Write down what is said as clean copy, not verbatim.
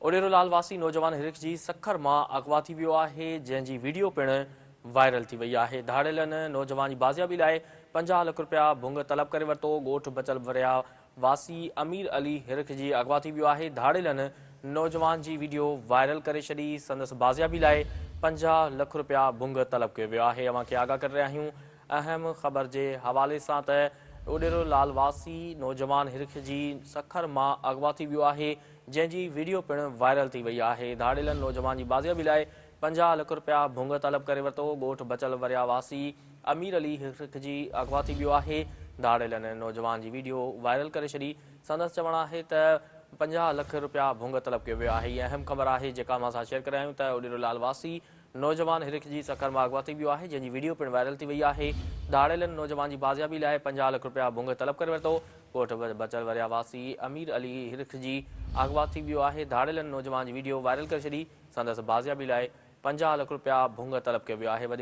اڏيرو لال واسي نوجوان هرکجي سکر مان اغوا ٿي ويو آهي، جنهن جي وڊيو پڻ وائرل ٿي وئي آهي. ڌاڙيلن نوجوان جي بازيابي لاء 50 لک رپيا ڀنگ طلب ڪري ورتو. ڳوٺ بچل وريا واسي امير علي هرکجي اغوا ٿي ويو آهي. ڌاڙيلن نوجوان جي وڊيو وائرل ڪري ڇڏي، سندس بازيابي لاء 50 لک رپيا ڀنگ طلب ڪيو ويو آهي. اوهان کي آگاهه ڪري رهيا آهيون اهم خبر جي حوالي سان ته اڏيرو لال واسي نوجوان هرکجي سکر مان اغوا ٿي ويو آهي، جنهن جي وڊيو پڻ وائرل ٿي وئي آهي. ڌاڙيلن نوجوان جي بازيابي لاء 50 لک رپيا ڀونگ طلب ڪري ورتو. ڳوٺ بچل وريا واسي امير علي هرکجي اغوا ٿي ويو آهي. ڌاڙيلن نوجوان جي وڊيو وائرل ڪري ڇڏي. سندس چوڻ آهي ته 50 لک رپيا ڀونگ طلب ڪيو ويو آهي. هي اهم خبر آهي جيڪا اوهان سان شيئر ڪري رهيا آهيون ته اڏيرو لال واسي نوجوان هرکجي سکر مان اغوا ٿي ويو آهي، جنهن جي وڊيو پڻ وائرل ٿي وئي آهي. ڌاڙيلن نوجوان جي بازيابي لاء 50 لک رپيا ڀونگ طلب ڪري ورتو. ڳوٺ بچل وريا واسي امير علي هرکجي اغوا ٿي ويو آهي. ڌاڙيلن نوجوان جي وڊيو وائرل ڪري ڇڏي، سندس بازيابي لاء 50 لک رپيا ڀونگ طلب ڪيو ويو آهي.